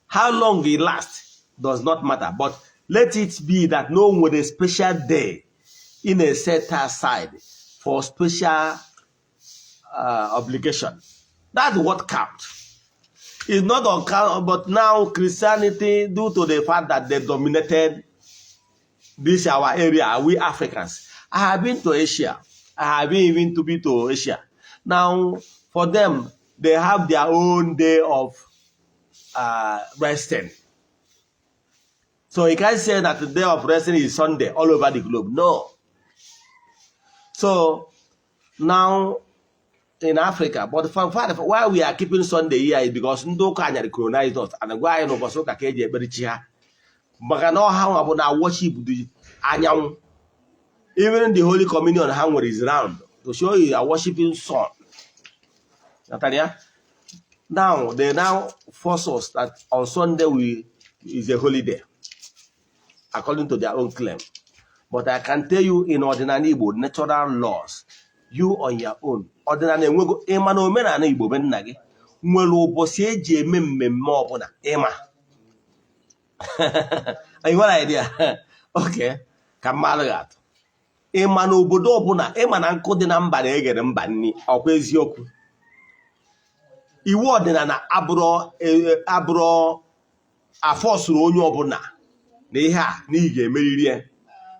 How long it lasts does not matter, but let it be that no nwere special day in a set aside for special obligation. That's what counts. It's not on count, but now Christianity, due to the fact that they dominated this our area, we Africans. I have been to Asia. I have been even to be to Asia. Now, for them, they have their own day of resting. So you can't say that the day of resting is Sunday all over the globe. No. So now in Africa, but for fact, why we are keeping Sunday here is because ndị ụka anyarị colonized us and gwa anyị n'ụbọchị ụka ka eji ekpere chi ha, maka na ọha nwa bụ na worship dị anyanwụ. Even the Holy Communion ha nwere is round to show you are worshiping sun. Ghọtara ya? Now they now force us that on Sunday we is a holiday according to their own claim. But I can tell you, in ọdịnala Igbo natural laws, you on your own ọdịnala enwego. Ịma na omenala Igbo be nna gị nwere ụbọchị eji eme mmemme ọbụla? Ịma? You nwere idea? Okay, ka mmadụ ga-atụ. Ịma na obodo ọbụla, ịma na nkụ dị na mba na-eghere mba nni. Ọkwa eziokwu? Iwu ọdịnala abụrụ abụrụ afọsụrụ onye ọbụla na ihe a na ị ga-emeriri ya,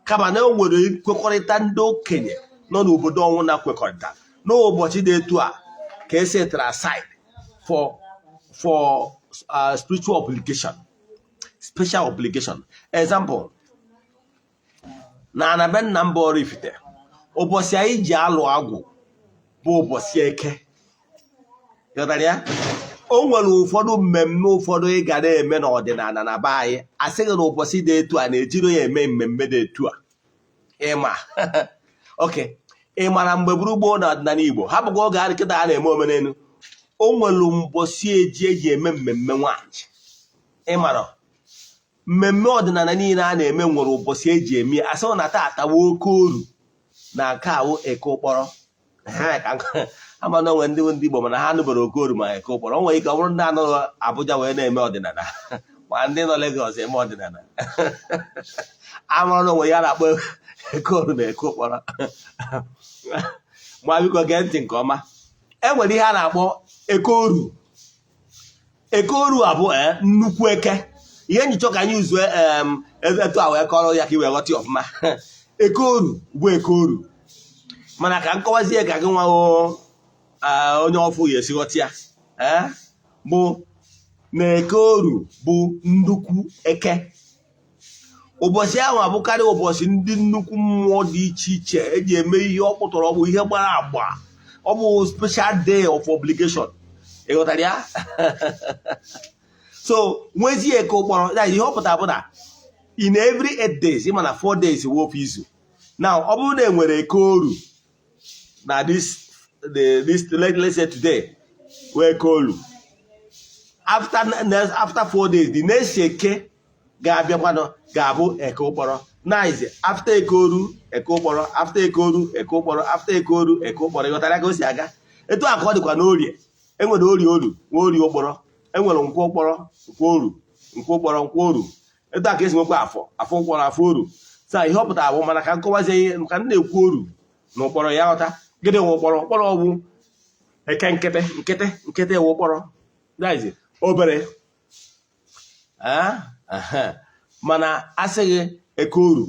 kama na o nwere nkwekọrịta ndị okenye nọ n'obodo ọnwụ na kwekọrịta n'ụbọchị dị etu a ka e setara aside for spiritual obligation, special obligation. Example, na ana be nna m bụ Oraifite, ụbọchị anyị ji alụ agwụ bụ ụbọchị Eke. Ghọtara ya? O nwere ụfọdụ mmemme ụfọdụ ị ga na-eme n'ọdịnala na be anyị, asị gị na ụbọchị dị etu a na-ejiro ya eme mmemme dị etu a. Ịma? Oke ị mara mgbe buru gboo na ọdịnala Igbo, ha bụkwa oge a kịta a na-eme omenelu, o nwere mbọsị eji eji eme mmemme nwaanyị. Ịmara mmemme ọdịnala niile a na-eme nwere ụbọchị eji eme ya. Asị na taata wụ oke oru na nke awụ Eke ụkpọrọ ha ka ama na onwe ndị Igbo, mana ha nụbara oke oru ma Eke ụkpọrọ. O nwere ike ọ bụrụ ndị anọghị Abuja wee na-eme ọdịnala, ma ndị nọ Lagos eme ọdịnala, amara na onwe ya na-akpọ Eke oru na Eke ụkpọrọ. Ma biko gee ntị nke ọma. E nwere ihe a na-akpọ Eke oru. Eke oru a bụ nnukwu eke. Ihe njichọ ka anyị zue etu a wee kọrọ ya ka i wee ghọta ya ọfụma. Eke oru bụ eke oru, mana ka nkọwazie ka gị nwa onye ọfụ ya esi ghọta ya, bụ na eke oru bụ nnukwu eke. Ụbọchị ahụ abụkarị ụbọchị ndị nnukwu mmụọ dị iche iche eji eme ihe ọkpụtọrọ ọgbụ, ihe gbara agba. Ọ bụ special day of obligation. Ị ghọtara ya? So nwezie eke ụkpọrọ ya. Ihe ọ pụtara bụ na in every 8 days, ịma na 4 days wụ ofu izu. Now, ọ bụrụ na e nwere eke oru na this let's say today wee eke oru, after 4 days, the next eke ga-abịakwanụ ga-abụ eke ụkpọrọ. Nice. After eke oru, eke ụkpọrọ. After eke oru, eke ụkpọrọ. After eke oru, eke ụkpọrọ. Ịghọtara ka o si aga? Etu a ka ọ dịkwa n'orie. Enwere orie oru, nwe orie ụkpọrọ. Enwere nkwọ ụkpọrọ, nkwọ oru, nkwọ ụkpọrọ, nkwọ oru. Etu a ka esi nwekwa afọ, afọ ụkpọrọ, afọ oru. Sa ihe ọ pụtara bụ, mana ka nkọwazie ihe ka m na-ekwu oru na ụkpọrọ ya, ghọta. Gịnị nwe ụkpọrọ? Ụkpọrọ ọgwụ eke nkịtị nkịtị nkịtị wụ ụkpọrọ. That is obere. Mana asịghị eke oru,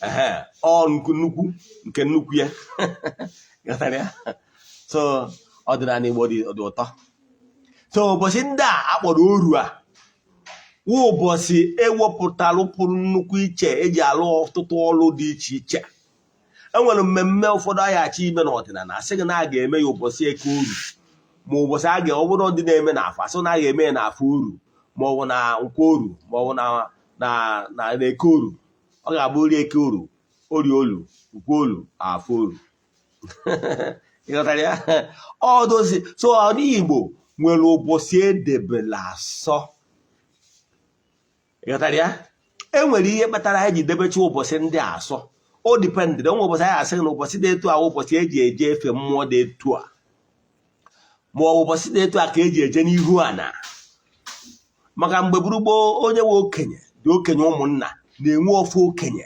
ehe, ọ nnukwu nke nnukwu ya. Ghọtara ya? So ọdịnala Igbo dị ụtọ. So ụbọchị ndị a akpọrọ oru a wụ ụbọchị ewepụtalụ pụrụ nnukwu iche eji alụ ọtụtụ ọrụ dị iche iche. Enwere mmemme ụfọdụ anyị achọ ime n'ọdịnala, asị gị na a ga-eme ya ụbọchị eke oru, ma ụbọchị a ga ọ bụrụ ndị na-eme n'afọ, asị na a ga-eme ya n'afọ oru, ma ọ bụ na nkwọ oru, ma ọ bụ na eke oru. Ọ ga-abụ ori eke oru, ori olu, nkwọ oru, afọ oru. Ịghọtara ya? Ọ dozi. So ọdị Igbo nwere ụbọchị edebela asọ. Ịghọtara ya? E nwere ihe kpatara anyị ji debecha ụbọchị ndị a asọ. O dependịrị onwe ụbọchị anyị asị na ụbọchị dị etu a wụ ụbọchị eji eje efe mmụọ dị etu a, ma ọ bụ ụbọchị dị etu a ka eji eje n'ihu ana. Maka mgbe gburu gboo, onye nwe okenye dị okenye, ụmụnna na-enwe ofu okenye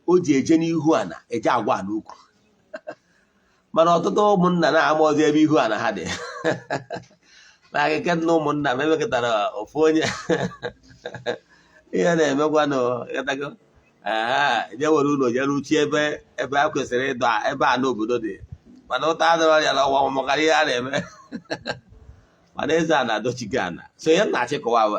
o ji eje n'ihu ana, eje agwa ana okwu. Mana ọtụtụ ụmụnna na-ama ọzọ ebe ihu ana ha dị na akịka na ụmụnna m emekọtara ofu onye ihe na-emekwanụ. Ịghọtago? Ee, je were ụlọ jere uche ebe ebe a kwesịrị ịdọ ebe a n'obodo dị, mana ụta adịrọ ya n'ọnwa maka ihe a na-eme. Mana eze a na-adọchike ana. So ihe m na-achịkọwa bụ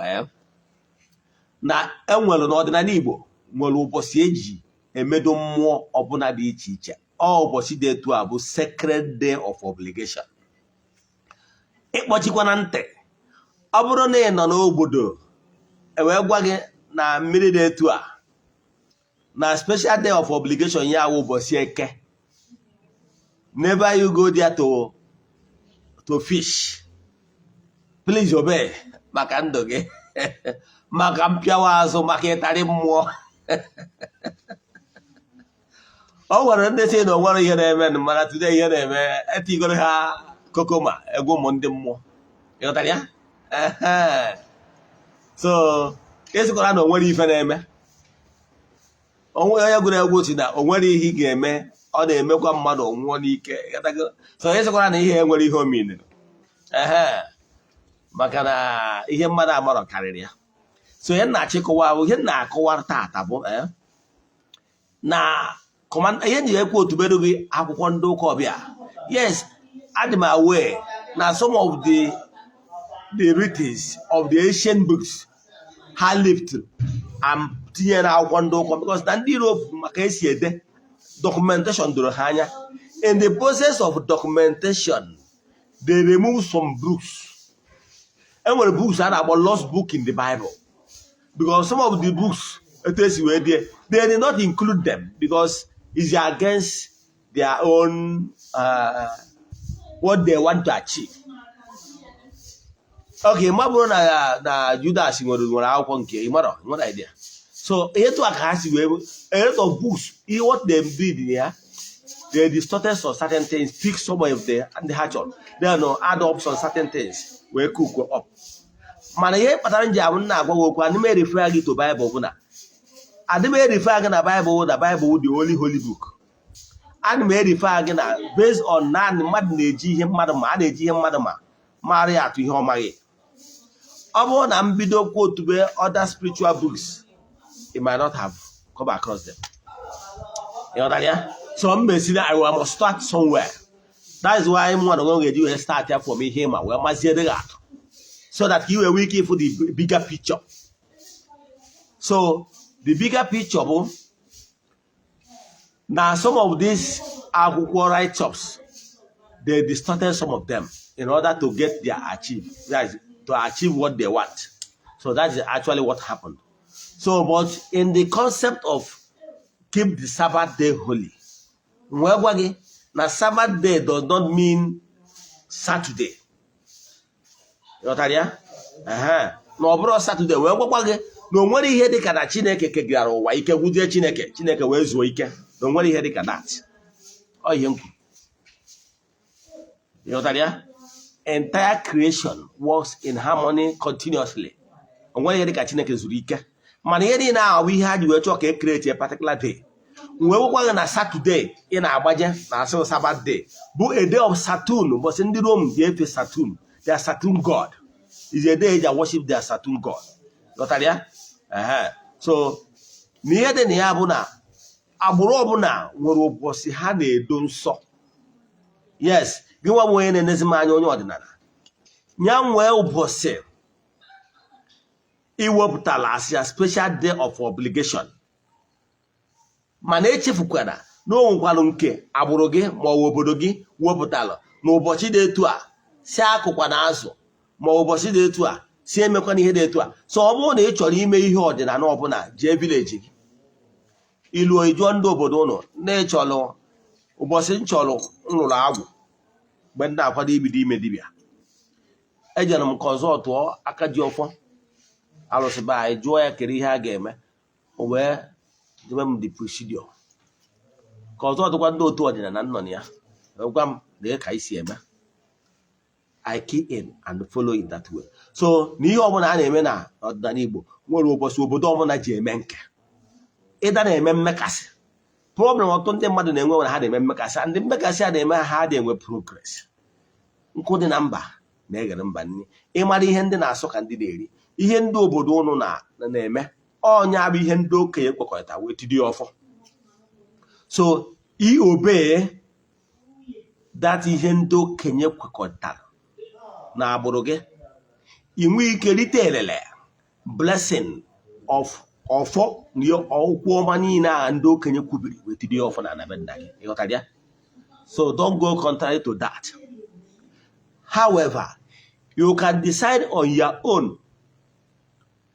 na enwere n'ọdịnala Igbo nwere ụbọchị eji emedo mmụọ ọbụla dị iche iche. Ọ ụbọchị dị etu a bụ sacred day of obligation. Ịkpọchikwa na ntị, ọ bụrụ na ị nọ n'obodo e wee gwa gị na mmiri dị etu a Na special day of obligation ya wụ ụbọchị Eke. Never you go there to fish. Please obey, maka ndụ gị, maka mpịawa azụ, maka ịtarị mmụọ. O nwere ndị sị na o nwere ihe na-eme, mana today ihe na-eme etigoro ha kokoma egwu ụmụ ndị mmụọ. Ịghọtara ya? Ehe. So ịsịkwara na o nwere ife na-eme, onwe onye gụrụ egwu si na o nwere ihe ị ga-eme, ọ na-emekwa mmadụ nwụọ n'ike. Ịghọtago? So ịsịkwara na ihe enwere ihe omeniri, ehe, maka na ihe mmadụ amarọ karịrị ya. So ihe m na-achịkọwa bụ, ihe m na-akọwa tata bụ na ihe ji ekwu otubere gị akwụkwọ ndị ụka ọbịa. Yes, adị m aware na some of the writings of the ancient books ha lift and tinye na akwụkwọ ndị ụka, because na ndị Europe, maka esi ede documentation doro ha anya. In the process of documentation, they remove some books. Enwere books a na-akpọ lost book in the Bible, because some of the books, etu esi wee die, they did not include them because it's against their own what they want to achieve. Okay, ma bụrụ na Judas nwere akwụkwọ nke ịmarọ nwere idea. So etu a ka ha si wee a lot of books, ihe what they did ya, they distorted some certain things, pick some of the ndị ha chọrọ, then add up some certain things wee cook up. Mana ihe kpatara m ji abụ nna agwa gị okwu, adị m e-refer gị to Bible, bụ na adị m e-refer gị na Bible, na Bible the only holy book. Ana m e-refer gị na based on naanị mmadụ na-eji ihe mmadụ ma a na-eji ihe mmadụ ma mara ya atụ ihe ọ maghị. Ọ bụrụ na m bido quote other spiritual books, you might not have come across them. Ị ghọtara ya? So m mesiri, I must start somewhere. That is why m nwere onwe ga-eji wee start ya from ihe ma wee maziere gị atụ, so that ka i wee nwee ike ịfụ the bigger picture. So the bigger picture bụ na some of these akwụkwọ write-ups, they distorted some of them in order to get their achieve, that is, to achieve what they want. So that is actually what happened. So, but in the concept of keep the Sabbath day holy, wee gwa gị na Sabbath day does not mean Saturday. Ghọtara ya? Ehe. Na ọ bụrụ Saturday, wee gwakwa gị na o nwere ihe dịka na Chineke kegara ụwa, ike gwuzie Chineke, Chineke wee zuo ike, na o nwere ihe dịka that. Ọ ihe m kwuru. Ghọtara ya? Entire creation works in harmony continuously. O nwere ihe dịka Chineke zuru ike. Mana ihe niile ahụ bụ ihe ha ji wee chọọ ka e create a particular day. Wee gwakwa gị na Saturday ị na-agbaje na asị Sabbath day bụ a day of Saturn, ụbọchị ndị Rome ji efe Saturn, their Saturn god, is a day eji worship their Saturn god. Ghọtara ya? Ehe. So na ihe dị na ya bụ na agbụrụ ọbụla nwere ụbọchị ha na-edo nsọ. Yes, gị nwa bụ onye na-enezi m anya, onye ọdịnala ya, nwee ụbọchị iwepụtala as ya special day of obligation. Mana echefukwana na o nwekwara nke agbụrụ gị ma ọ bụ obodo gị wepụtara n'ụbọchị dị etu a si akụkwa na azụ, ma ụbọchị dị etu a si emekwana ihe dị etu a. So ọ bụrụ na ị chọrọ ime ihe ọdịnala ọbụla, jee village gị, iluo, ịjụọ ndị obodo ụnụ na ịchọrọ ụbọchị m chọrọ nrụrụ agwụ. Mgbe m na-akwado ibido ime dibịa, ejere m consultụọ aka ji ọfọ alụsị be anyị, jụọ ya kere ihe a ga-eme. O wee debe m the procedure. Consultụkwa ndị otu ọdịnala nọ na ya, wee gwa m na ka anyị si eme. I key in and follow in that way. So na ihe ọbụla a na-eme na ọdịnala Igbo nwere ụbọchị obodo ọbụla ji eme nke ịda na-eme mmekasị. Problem ọtụtụ ndị mmadụ na-enwe nwere, ha na-eme mmekasị. Ndị mmekasị a na-eme ha dị enwe progress. Nkụ dị na mba na-eghere mba nri. Ịmara ihe ndị na-asọ ka ndị na-eri ihe ndị obodo ụnụ na-eme, ọnya bụ ihe ndị okenye kwekọrịta wee tidie ọfọ. So i obey that ihe ndị okenye kwekọrịtara na agbụrụ gị, ị nwee ike rite elele, blessing of ọfọ na okwu ọma niile a ndị okenye kwubiri wee tidie ọfọ na anabe nna gị. Ịghọtara ya? So don't go contrary to that. However, you can decide on your own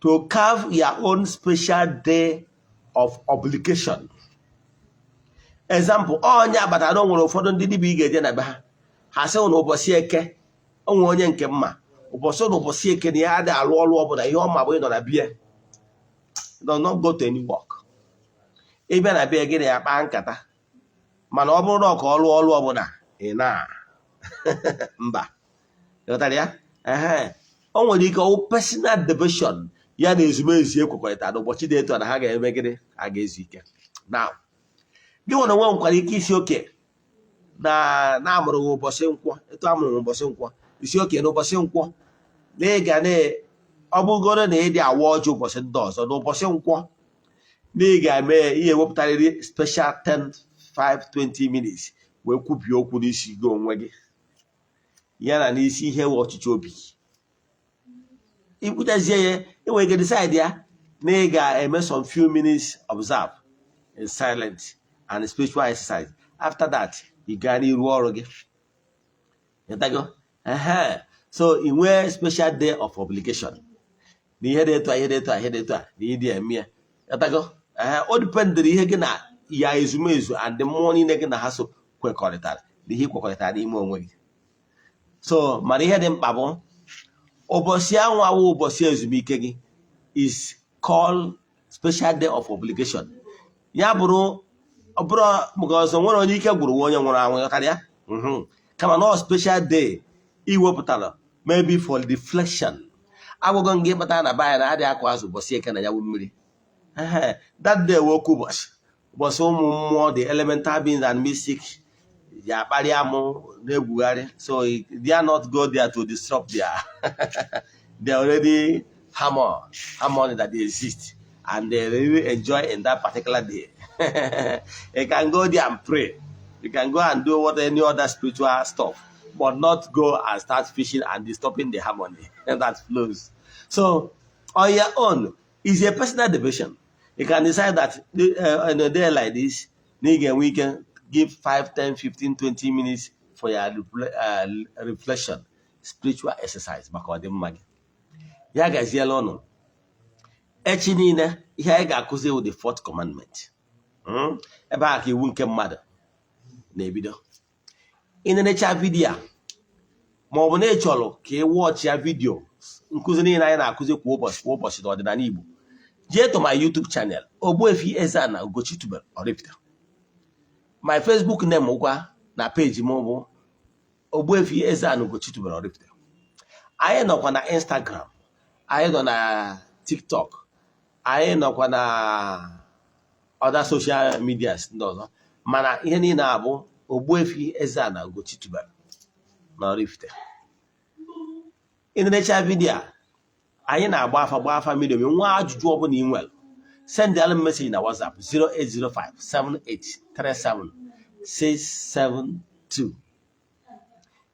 to carve your own special day of obligation. Example, onye abatara na o nwere ụfọdụ ndị dibịa ị ga-eje na be ha, ha sị na ụbọchị Eke, onwe onye nke mma, ụbọchị na ụbọchị Eke na ya adịghị alụ ọrụ ọbụla. Ihe ọma bụ ịnọ na bie, does not go to any work. Ịbịa na bịa, gị na ya kpaa nkata, mana ọ bụrụ na ọ ka ọ lụọ ọrụ ọbụla, ị na mba. Ghọtara ya? Ehe, o nwere ike ọwụ personal devotion ya na ezumezu ekwekọrịta na ụbọchị dị etu a na ha ga-eme gịnị? Ha ga-ezu ike. Now, gị nwere onwe nwekwara ike isi oke na na-amụrụ gị ụbọchị Nkwọ, etu amụrụ ụbọchị Nkwọ, isi oke na ụbọchị Nkwọ na ị ga na, ọ bụgoro na ịdị awa ọjị ụbọchị ndị ọzọ, na ụbọchị Nkwọ na ị ga-eme ihe, ewepụtarịrị special 10, 5, 20 minutes wee kwubie okwu n'isi gị onwe gị, ya na n'isi ihe wụ ọchịchị obi. Ikwutezie ya, ị nwere ike decide ya na ị ga-eme some few minutes observe in silent and spiritual exercise. After that, ị gaa n'iru ọrụ gị. Ịtago? Ehe, so ị nwee special day of obligation na ihe dị etu a, ihe dị etu a, ihe dị etu a, na ịdị eme ya. Ịtago? Ehe, o dependịrị ihe gị na ya ezumezu and mmụọ niile gị na ha so kwekọrịtara na ihe ị kwekọrịtara n'ime onwe gị. So mana ihe dị mkpa bụ ụbọchị anwa wụ ụbọchị ezumike gị is called special day of obligation. Ya bụrụ ọ bụrụ maka ọzọ nwere onye ike gwụrụ onye nwụrụ anwụ, ghọtara ya? Kama na ọ special day iwepụtara maybe for reflection. Agwụgwọ gị kpatara na be anyị na adịghị akụ azụ ụbọchị Eke na ya bụ mmiri. Ehe, that day wụ oke ụbọchị, ụbọchị ụmụ mmụọ, the elemental beings and mystic, ji akparị amụ na-egwugharị. So they are not go there to disrupt their they already harmony that they exist and they really enjoy in that particular day. You can go there and pray, you can go and do what any other spiritual stuff, but not go and start fishing and disturbing the harmony that flows. So on your own is a personal devotion. You can decide that in a day like this, na ị ga-enwe ike give 5, 10, 15, 20 minutes for your reflection, spiritual exercise maka ọdịmma gị. Ya gaziela ụnụ. Echi niile, ihe anyị ga-akụzi wụ the fourth commandment. Ebe a ka iwu nke mmadụ na-ebido. Ị na-enecha video a, ma ọ bụ na ị chọrọ ka ị watch ya video nkụzi niile anyị na-akụzi kwa ụbọchị kwa ụbọchị n'ọdịnala Igbo, jee to my YouTube channel, Ogbuefi Eze-Ana Ugochi tubelu Oraifite. My Facebook name gwa na page m bụ Ogbuefi Eze-Ana Ugochi tubelu Oraifite. Anyị nọkwa na Instagram, anyị nọ na TikTok, anyị nọkwa na other social medias ndị ọzọ, mana ihe niile abụ Ogbuefi Eze-Ana Ugochi tubelu na Oraifite. Ị na-enecha video a, anyị na-agba afa, gba afa mmiri omi. Nwa ajụjụ ọbụla ị nwere, send alụ message na WhatsApp 0805 7837 672.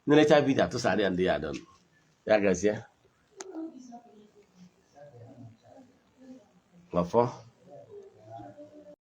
Nenecha video, atụsara ya ndị ya adọn. Ya gazie. Ọfọ.